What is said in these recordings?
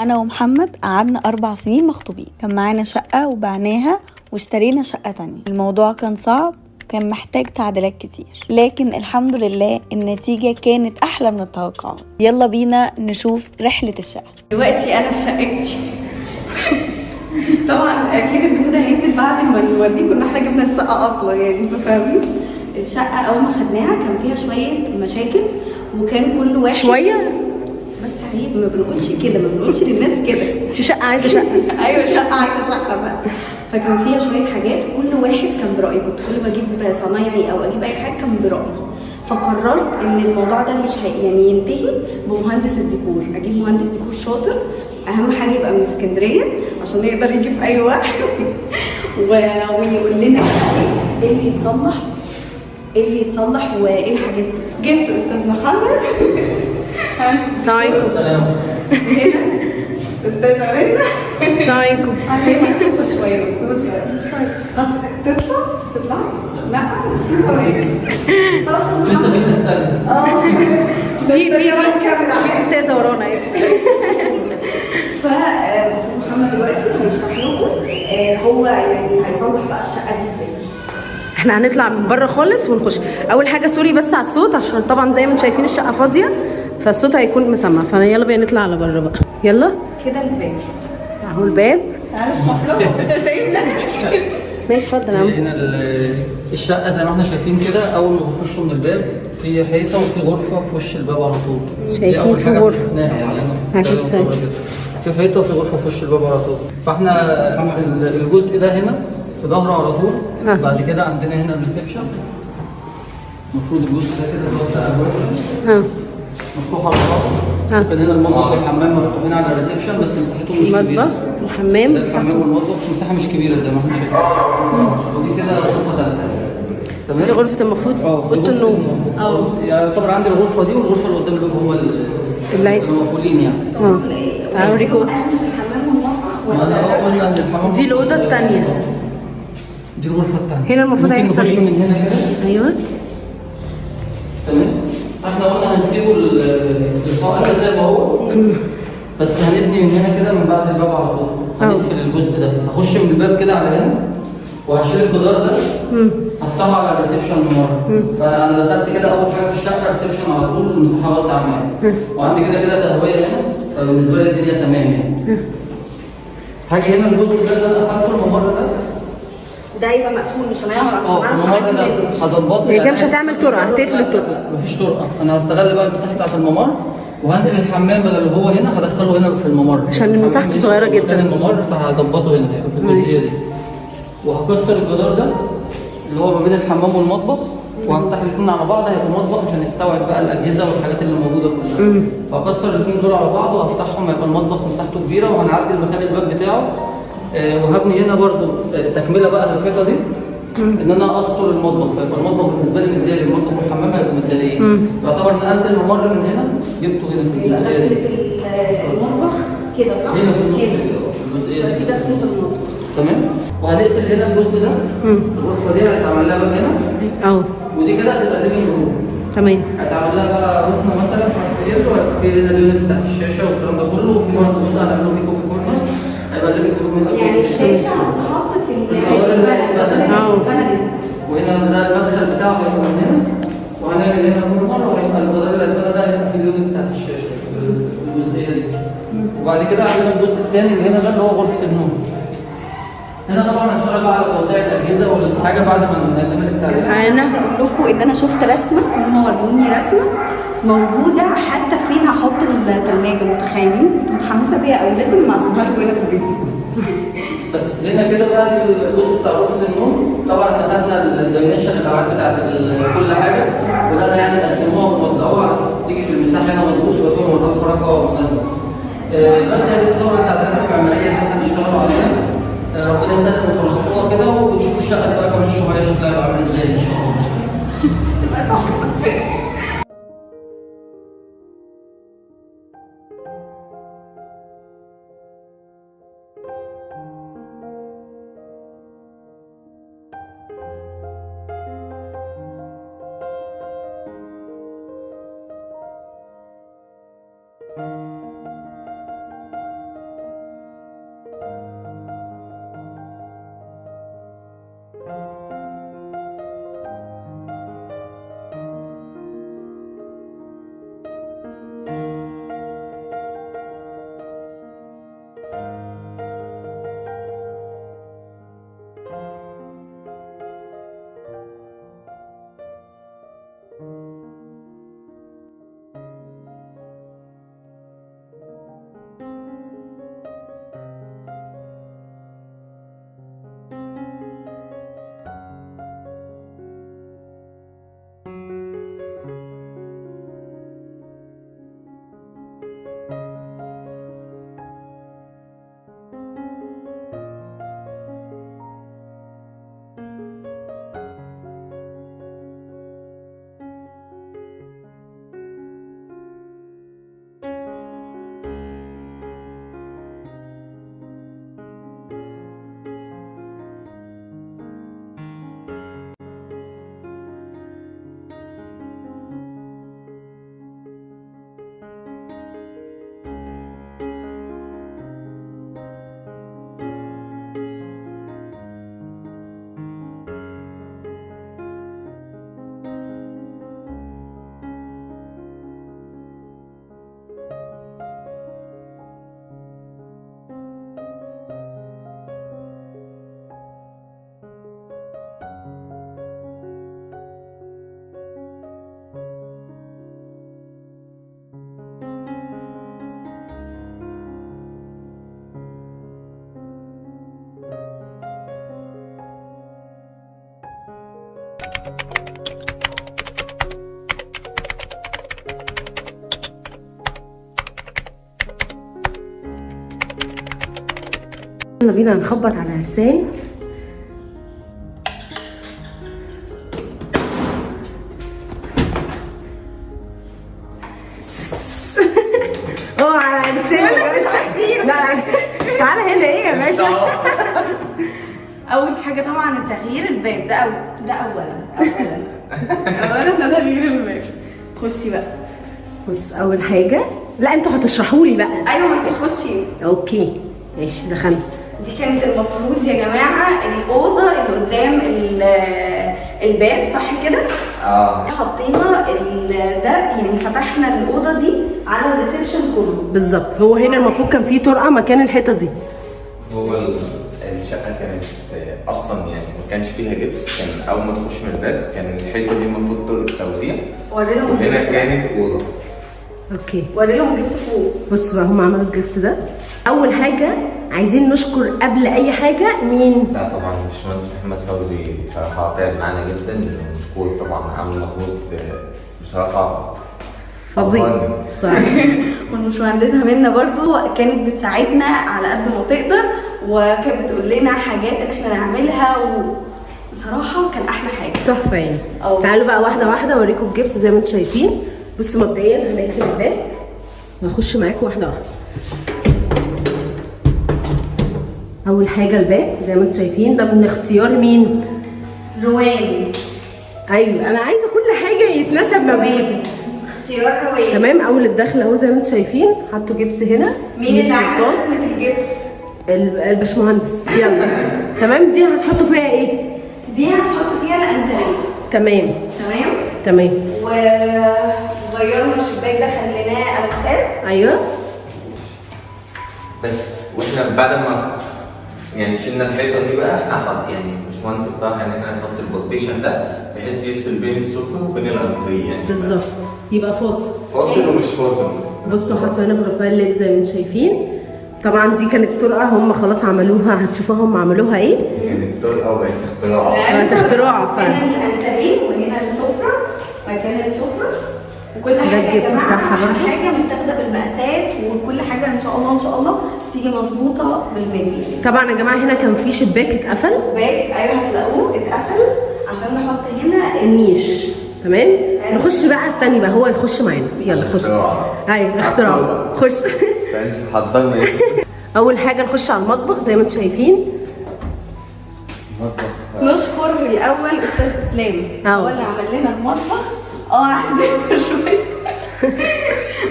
أنا ومحمد قعدنا 4 سنين مخطوبين، كان معانا شقة وبعناها واشترينا شقة تانية. الموضوع كان صعب، كان محتاج تعديلات كتير، لكن الحمد لله النتيجة كانت أحلى من التوقعات. يلا بينا نشوف رحلة الشقة. دلوقتي انا في شقتي. طبعا اكيد الفيديو ده هينزل بعد ما نوريكم ان احنا جبنا الشقة اصلا، يعني انتوا فاهمين. الشقة أول ما خدناها كان فيها شوية مشاكل، وكان كل واحد شوية؟ بس عيب، ما بنقولش كده، ما بنقولش للناس كده. انت شقه عايزه شقه. ايوه، شقه عايزه شقه بقى. فكان فيها شوية حاجات، كل واحد كان برايه. كنت كل ما اجيب صنايعي او اجيب اي حاجة كان برايي. فقررت ان الموضوع ده مش هي يعني ينتهي بمهندس الديكور، اجيب مهندس ديكور شاطر، اهم حاجة يبقى من اسكندرية عشان يقدر يجي في اي وقت ويقول لنا ايه اللي يتصلح، ايه اللي يتصلح وايه الحاجات دي. جبت استاذ محمد. السلام عليكم. هنا استاذه منى. السلام عليكم. هي مكسوفة شوية، مكسوفة شوية. طب تطلع؟ تطلع؟ لا، مكسوفة، ماشي. خلاص. لسه في ناس تانية. اه. في في في استاذه ورانا اهي. فاستاذ محمد دلوقتي هيشرح لكم هو يعني هيصلح بقى الشقة دي ازاي. احنا هنطلع من بره خالص ونخش. اول حاجة sorry بس على الصوت، عشان طبعا زي ما انتم شايفين الشقة فاضية فالصوت هيكون مسمع، فانا يلا بينا نطلع على بره بقى. يلا. كده الباب. اهو الباب. تعالى اشرح لهم، انت سايبنا. ماشي، اتفضل يا عم. هنا الشقة زي ما احنا شايفين كده، أول ما بنخش من الباب في حيطة وفي غرفة في وش الباب على طول. دي شايفين أول في حاجة غرفة. شفناها يعني أنا عارفين كنت ازاي. في حيطة وفي غرفة في وش الباب على طول، فاحنا الجزء ده هنا في ظهره على طول. ها. بعد كده عندنا هنا ال reception، المفروض الجزء ده كده اللي هو بتاع الورشة ها. مفتوح على بعض. ها. كان هنا المطبخ والحمام مفتوحين على ال reception، بس مساحتهم مش كبيرة. المطبخ والحمام. ده الحمام والمطبخ مساحة مش كبيرة زي ما احنا شايفين. ودي كده غرفة تانية. تمام. دي غرفة المفروض اه، دي اوضة غرفة النوم. اه، يعني طبعا عندي الغرفة دي والغرفة اللي قدام الباب هما اللي عايز- اللي مقفولين يعني. اه، تعالوا اوريكم اوضتي. الحمام والمطبخ ما انا قلنا ان الحمام دي الأوضة التانية. دي الغرفة التانية. هنا المفروض ممكن هيحصل نخش إيه؟ من هنا كده. ايوه. تمام، احنا قلنا هنسيبه الحائط ده زي ما هو، بس هنبني من هنا كده من بعد الباب على طول. هنقفل الجزء ده، هخش من الباب كده على هنا وهشيل الجدار ده. هفتحه على ال reception من ورا. فانا دخلت كده اول حاجة في الشقة reception على طول، المساحة واسعة معايا، وعندي كده كده تهوية هنا، فبالنسبه لي الدنيا تمام يعني. هاجي هنا الجزء ده اللي انا قفلته، الممر ده. ده يبقى مقفول، مش هنعرف مش اه، هنعرف الممر نعدي ده منه. هظبطه. هي كده مش هتعمل طرقه، هتقفل لا، الطرقه. لا، مفيش طرقه. انا هستغل بقى المساحة بتاعت الممر وهنقل الحمام بدل اللي هو هنا هدخله هنا في الممر. عشان مساحته صغيرة مكان جدا. الممر، فهظبطه هنا، هيبقى في الجزئية دي. وهكسر الجدار ده اللي هو ما بين الحمام والمطبخ، وهفتح الاثنين على بعض، هيبقى مطبخ عشان يستوعب بقى الاجهزة والحاجات اللي موجودة كلها. فهكسر الاثنين دول على بعض وهفتحهم، هيبقى المطبخ مساحته كبيرة، وهنعدل مكان الباب بتاعه. وهبني هنا برضو تكمله بقى للحيطه دي، ان انا استر المطبخ، فيبقى المطبخ بالنسبة لي متداري، المطبخ والحمام هيبقوا متداريين. يعتبر نقلت الممر من هنا جبته هنا في يبقى الجزئية دي. دخلة المطبخ كده صح؟ هنا في النص هنا. كده، في الجزئية دلوقتي دي. دخلة المطبخ. تمام، وهنقفل هنا الجزء ده. الغرفة دي هيتعمل لها باب هنا. اه. ودي كده هتبقى living room. تمام. هيتعمل لها بقى ركنه مثلا حرف L، وهيبقى في هنا ال unit بتاعت الشاشة والكلام ده كله، وفي برضه جزء هنعمله فيه coffee corner، هيبقى ال living room هنا. يعني الشاشة هتتحط في الجدار اللي هيبقى اه. البانل. وهنا ده المدخل بتاعه هيبقى من هنا، وهنعمل هنا corner، وهيبقى الجدار اللي هيتبنى ده هيبقى فيه ال unit بتاعت الشاشة في الجزئية دي. وبعد كده عندنا الجزء الثاني اللي هنا ده اللي هو غرفة النوم. هنا طبعا هنشتغل بقى على توزيع الاجهزة والحاجة بعد ما نعمل التعديلات. انا عايزه اقول لكم ان انا شفت رسمه، هم وروني رسمه موجودة حتى فين هحط الثلاجة، متخيلين؟ كنت متحمسة بيها قوي، لازم اصورها لكم هنا في الفيديو. بس هنا كده بقى الجزء بتاع غرفة النوم. طبعا احنا خدنا ال dimension، الابعاد بتاعت كل حاجه، وبدانا يعني نقسموها ونوزعوها على اساس تيجي في المساحة هنا مظبوط، يبقى فيها ممرات حركة مناسبة. بس هي دي الطور التعديلات المعمارية اللي احنا بنشتغلوا عليها. ربنا يسهل ونخلصوها كده ونشوف الشقة تبقى كمان شوية شكلها هيبقى عامل ازاي ان شاء الله. تبقى تحفة. يلا بينا نخبط على عرسان. اوعى على عرسان، مش عايزين. لا تعالى هنا. ايه يا باشا؟ اول حاجة طبعا التغيير الباب ده، ده اولا اولا اولا ده تغيير الباب. خشي بقى. بص اول حاجة، لا انتوا هتشرحوا لي بقى. ايوه ما انت خشي. okay ماشي، دخلنا. دي كانت المفروض يا جماعة الاوضة اللي قدام الباب، صح كده؟ اه. حطينا ده يعني فتحنا الاوضة دي على ال reception كله. بالظبط. هو هنا المفروض كان في طرقه مكان الحيطة دي. هو الشقة كانت اصلا يعني ما كانش فيها جبس، كان اول ما تخش من الباب كان الحيطة دي المفروض طرقه توزيع، وري لهم وهنا الجبس. كانت اوضة. okay وري لهم الجبس فوق. بصوا بقى هم عملوا الجبس ده. اول حاجة عايزين نشكر قبل اي حاجة مين؟ لا طبعا باشمهندس محمد فوزي بصراحة تعب معانا جدا، مشكور طبعا، عامل مجهود بصراحة فظيع. أبهرني. صح. والمشمهندسه منا برضو كانت بتساعدنا على قد ما تقدر، وكانت بتقول لنا حاجات ان احنا نعملها، وبصراحة كان احلى حاجة. تحفة يعني. أه. تعالوا بقى واحدة واحدة اوريكم الجبس زي ما انتم شايفين. بصوا مبدئيا هنقفل الباب وهخش معاكم واحدة واحدة. اول حاجة الباب زي ما انتم شايفين ده من اختيار مين؟ روان. ايوه انا عايزه كل حاجة يتناسب مجهودي. اختيار روان. تمام. اول الدخلة اهو زي ما انتم شايفين حطوا جبس هنا. مين اللي عمل الطاس. رسمه الجبس؟ الباشمهندس. يلا تمام. دي هتحطوا فيها ايه؟ دي هنحط فيها الانتريه. تمام. تمام. تمام. وغيرنا الشباك ده خليناه الكتاف. ايوه. بس واحنا بعد ما يعني شلنا الحيطة دي بقى احنا يعني باشمهندس اقترح ان احنا نحط ال partition ده بحيث يفصل بين السفرة وبين الانتريه يعني. بالظبط، يبقى فاصل. فاصل ومش فاصل. بصوا حطوا هنا profile LED زي ما انتم شايفين. طبعا دي كانت طرقه هم خلاص عملوها، هتشوفوها هم عملوها ايه. كانت طرقه وبقت اختراع. بقت اختراع فعلا. هنا الانتريه وهنا السفرة، مكان السفرة، وكل ده حاجة يا الجبس جماعة بتاعها برضه. حاجة متاخده بالمقاسات، وكل حاجة ان شاء الله ان شاء الله تيجي مظبوطة بالملي. طبعا يا جماعة هنا كان في شباك اتقفل. شباك ايوه هتلاقوه اتقفل عشان نحط هنا النيش. تمام. نخش بقى، استني بقى هو يخش معانا. يلا خش. اختراع. ايوه اختراع. خش. تعالي نشوف حضرنا ايه. اول حاجة نخش على المطبخ زي ما انتم شايفين. نشكر الاول استاذ اسلام، هو اللي عمل لنا المطبخ. عايزين شوية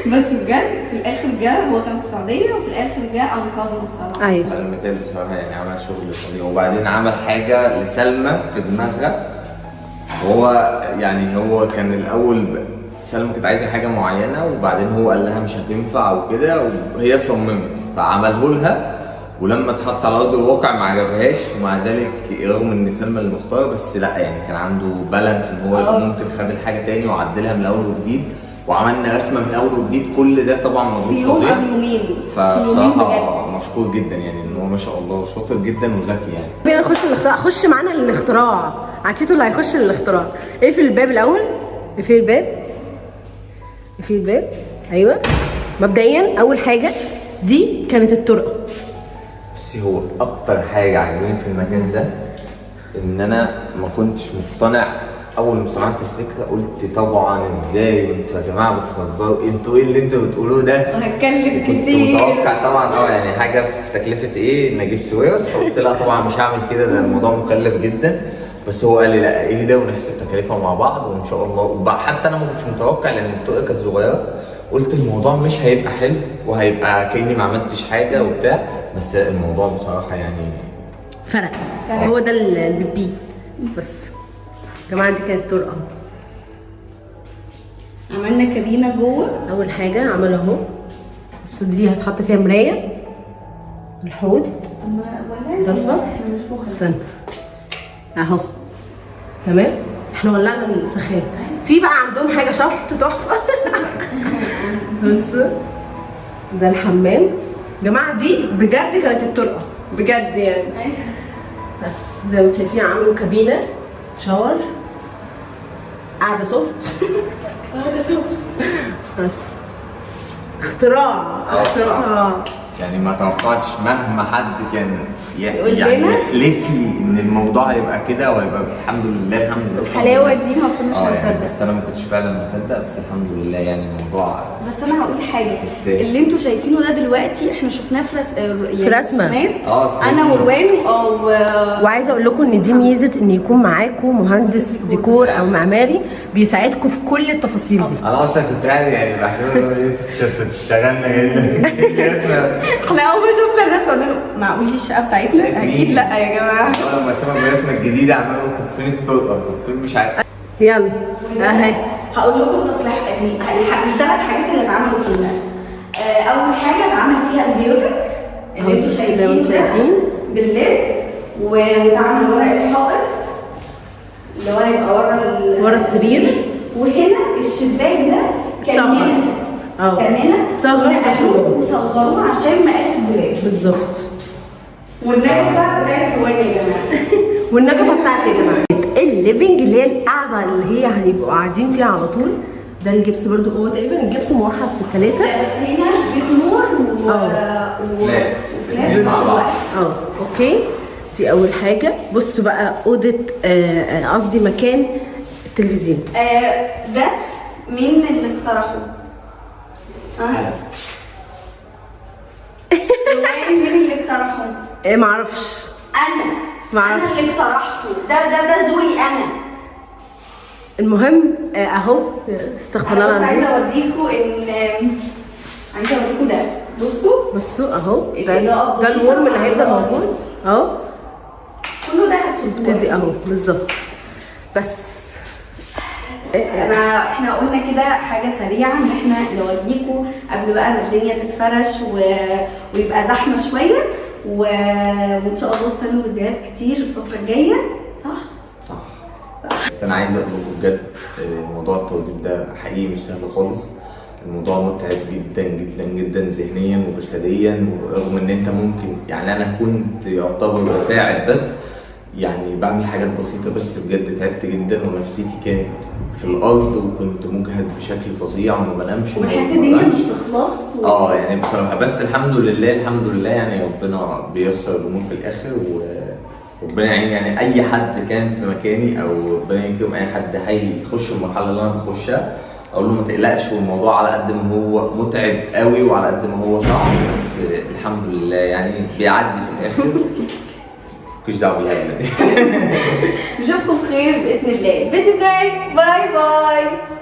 بس بجد في الاخر جه، هو كان في السعودية وفي الاخر جه انقذنا بصراحة. ايوه المثال بصراحة يعني عمل شغل فظيع، وبعدين عمل حاجة لسلمى في دماغها. وهو يعني هو كان الاول سلمى كانت عايزه حاجة معينة، وبعدين هو قال لها مش هتنفع وكده، وهي صممت فعمله لها، ولما اتحط على ارض الواقع ما عجبهاش. ومع ذلك رغم ان سلمى اللي مختاره، بس لا يعني كان عنده balance ان هو ممكن خد الحاجة تاني وعدلها من الاول وجديد، وعملنا رسمه من اول وجديد. كل ده طبعا مجهود في يوم فظيع. او يومين. في يومين بجد. فبصراحة مشكور جدا يعني ان هو ما شاء الله شاطر جدا وذكي يعني. بينا نخش الاختراع. خش معانا للاختراع، عشيتو اللي هيخش للاختراع. اقفل الباب الاول، اقفل الباب، اقفل الباب. ايوه. مبدئيا اول حاجة دي كانت الطرقه. بصي هو اكتر حاجة عجباني في المكان ده ان انا ما كنتش مقتنع اول ما سمعت الفكرة. قلت طبعا ازاي وانتوا يا جماعة بتهزروا، انتوا ايه اللي انتوا بتقولوه ده؟ هتكلف كنت كتير. متوقع طبعا يعني حاجة في تكلفة ايه نجيب ساويرس، فقلت لا طبعا مش هعمل كده، ده الموضوع مكلف جدا. بس هو قال لي لا اهدى ونحسب تكاليفها مع بعض وان شاء الله. حتى انا ما كنتش متوقع لان الطرقه كانت صغيرة، قلت الموضوع مش هيبقى حلو وهيبقى كاني ما عملتش حاجة وبتاع، بس الموضوع بصراحة يعني فرق. هو ده البيبي بس يا جماعة. دي كانت طرقه. عملنا كابينه جوه. اول حاجة عملوا اهو بصوا دي هتحط فيها مراية، الحوض، ضلفه. استنى اهو. تمام. احنا ولعنا السخان. في بقى عندهم حاجة شفط تحفة. بص ده الحمام جماعة. دي بجد كانت الطرقه بجد يعني. بس زي ما انتم شايفين عملوا كابينه شاور، قاعدة soft. قاعدة soft بس اختراع. اختراع. يعني ما توقعتش مهما حد كان يقول يعني لنا. يحلف لي ان الموضوع هيبقى كده وهيبقى الحمد لله الحمد لله الحلاوة دي ما كناش يعني هنصدق. بس انا ما كنتش فعلا مصدق، بس الحمد لله يعني الموضوع. بس انا هقول حاجة، يستاهل. اللي انتوا شايفينه ده دلوقتي احنا شفناه في رس... يعني في رسمة. رسومات. انا صور. وروان وعايزه اقول لكم ان دي ميزة ان يكون معاكم مهندس ديكور او معماري بيساعدكم في كل التفاصيل دي. انا اصلا كنت قاعد يعني بحسب ان هو إيه، تشتغلنا جدا. احنا اول ما شفنا الرسمة قلنا له معقول دي الشقة بتاعتنا؟ اكيد لا يا جماعة. لما سمع الرسمة الجديدة عمال اقول طب فين الطرقه؟ طب فين مش عارف. يلا اهي هقول لكم التصليح الثلاث حاجات اللي اتعملوا فيها. اول حاجة اتعمل فيها الفيوتك اللي انتوا زي ما شايفينه انتوا ده شايفين. بال LED، واتعمل ورق الحائط اللي هو يبقى ورا ورا السرير. وهنا الشباك ده كان صغر. هنا كان هنا صغر. ونقلوه وصغروه عشان مقاس الدولاب. بالظبط. والنجفه بتاعت روان يا جماعة. والنجفه بتاعتي يا جماعة. ال living اللي هي القعدة اللي هي هيبقوا قاعدين فيها على طول. ده الجبس برضو هو تقريبا الجبس موحد في الثلاثة. لا بس هنا بيت نور اه. و flat. و flat الاتنين مع بعض. Okay، دي اول حاجة. بصوا بقى اوضة، قصدي مكان التلفزيون. ده مين اللي اقترحه؟ ها؟ روان مين اللي اقترحه؟ معرفش. انا. معرفش. انا اللي اقترحته، ده ذوقي انا. المهم اهو استغفر انا الله بس العظيم. عايزه اوريكم ان عايزه اوريكم ده، بصوا بصوا اهو ده الإضاءة ده بسيطة ال warm اللي مع هيفضل الإضاءة. موجود اهو. كله ده هتشوفوه. ابتدي اهو بالظبط. بس احنا قلنا كده حاجة سريعة ان احنا نوريكم قبل بقى ما الدنيا تتفرش ويبقى زحمة شوية وان شاء الله استنوا فيديوهات كتير الفترة الجاية، صح؟ صح. بس انا عايز اقول لكم بجد، موضوع التوضيب ده حقيقي مش سهل خالص. الموضوع متعب جدا جدا جدا ذهنيا وجسديا، ورغم ان انت ممكن يعني انا كنت يعتبر بساعد بس يعني بعمل حاجات بسيطة، بس بجد تعبت جدا ونفسيتي كانت في الأرض وكنت مجهد بشكل فظيع وما بنامش وما وبنحس الدنيا مش بتمرنش. بتخلص يعني بصراحة، بس الحمد لله الحمد لله يعني ربنا بيسر الأمور في الآخر وربنا يعين يعني أي حد كان في مكاني، أو ربنا يكرم أي حد هيخش المرحلة اللي أنا بخشها، أقول له ما تقلقش، والموضوع على قد ما هو متعب قوي وعلى قد ما هو صعب، بس الحمد لله يعني بيعدي في الآخر. مالكوش دعوة بالهبلة دي. نشوفكم بخير بإذن الله الفيديو الجاي. bye bye.